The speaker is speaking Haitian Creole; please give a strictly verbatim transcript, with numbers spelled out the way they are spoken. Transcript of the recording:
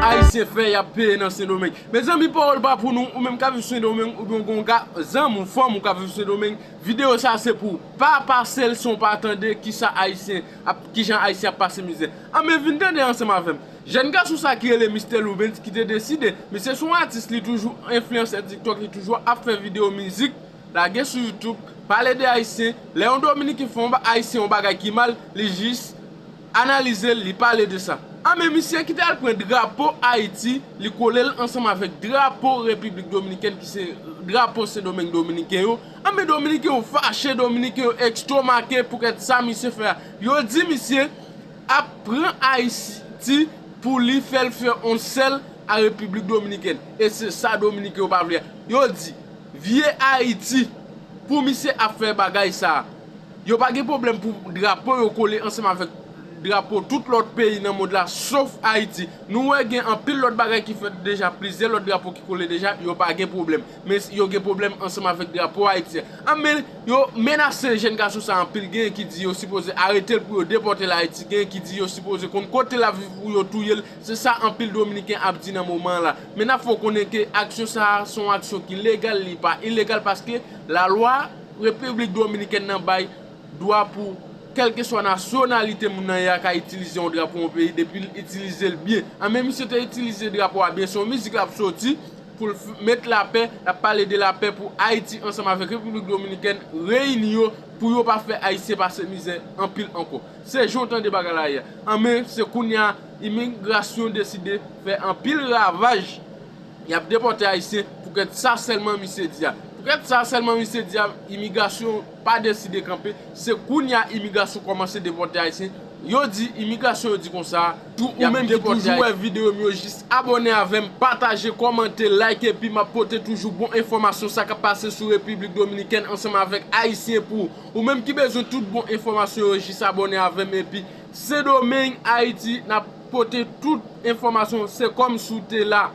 Ayisyen fè y ap peye nan Sendomeng. Mezanmi, pawòl pa pou nou, ou menm k ap viv Sendomeng, oubyen w gen yon ga-, zanmi w, fanmi w k ap viv Sendomeng, videyo sa se pou w. Pa pase l san w pa tande kisa Ayisyen ap, kijan Ayisyen ap pase mizè. Anben, vin tande ansanm avè m. Jèn gason sa ki rele Mister Loubens ki te deside, misye se yon atis, li toujou enfliyansè TikTok, li toujou ap fè videyo mizik, lage sou YouTube, pale de Ayisyen. Lè yon Dominiken fè yon ba-, Ayisyen yon bagay ki mal, li jis analize l, li pale de sa. Anben, misye ki te al pran drapo Ayiti, li kole l ansanm avèk drapo Repiblik Dominikèn, ki se drapo Sendomeng Dominiken yo. Anben, Dominiken yo fache, Dominiken yo estomake poukèt sa misye fè a. Yo di misye ap pran Ayiti pou li fè l fè yon sèl a Repiblik Dominikèn. E se sa Dominiken yo pa vle. Yo di, vye Ayiti, pou misye ap fè bagay sa a. Yo pa gen pwoblèm pou drapo yo kole ansanm avèk drapo tout lòt peyi nan mond la, sof Ayiti. Nou wè gen anpil lòt bagay ki fèt deja, plizyè lòt drapo ki kole deja, yo pa gen pwoblèm. Men yo gen pwoblèm ansanm avèk drapo Ayiti a. Anben, yo menase jèn gason sa anpil, genyen ki di yo sipoze arete l pou yo depòte l Ayiti, genyen ki di yo sipoze konn kote l ap viv pou yo touye l. Se sa anpil Dominiken ap di nan moman an la. Men n ap fè w konnen ke aksyon sa a se yon aksyon ki legal, li pa ilegal, paske lalwa Repiblik Dominikèn nan bay dwa pou kèlkeswa nasyonalite moun nan ye a ka itilize yon drapo yon peyi depi l itilize l byen. Anben, misye te itilize drapo a byen, se yon mizik l ap soti pou l f-, met lapè, l ap pale de lapè pou Ayiti ansanm avèk Repiblik Dominikèn reyini yo pou yo pa fè Ayisyen pase mizè anpil ankò. Se jan w tande bagay la ye a. Anben, se kounye a imigrasyon deside fè anpil ravaj. Y ap depòte Ayisyen poukèt sa sèlman misye di a. Poukèt sa sèlman misye di a, imigrasyon pa deside kanpe. Se kounye a imigrasyon kòmanse depòte Ayisyen. Yo di, imigrasyon yo di konsa, tou ou menm ki toujou wè videyo m yo, jis abòne avè m, pataje, kòmante, like, epi m ap pote toujou bon enfòmasyon sa k ap pase sou Repiblik Dominikèn ansanm avèk Ayisyen pou ou. Ou menm ki bezwen tout bon enfòmasyon yo, jis abòne avè m, epi Sendomeng, Ayiti, n ap pote tout enfòmasyon, se kòm si w te la.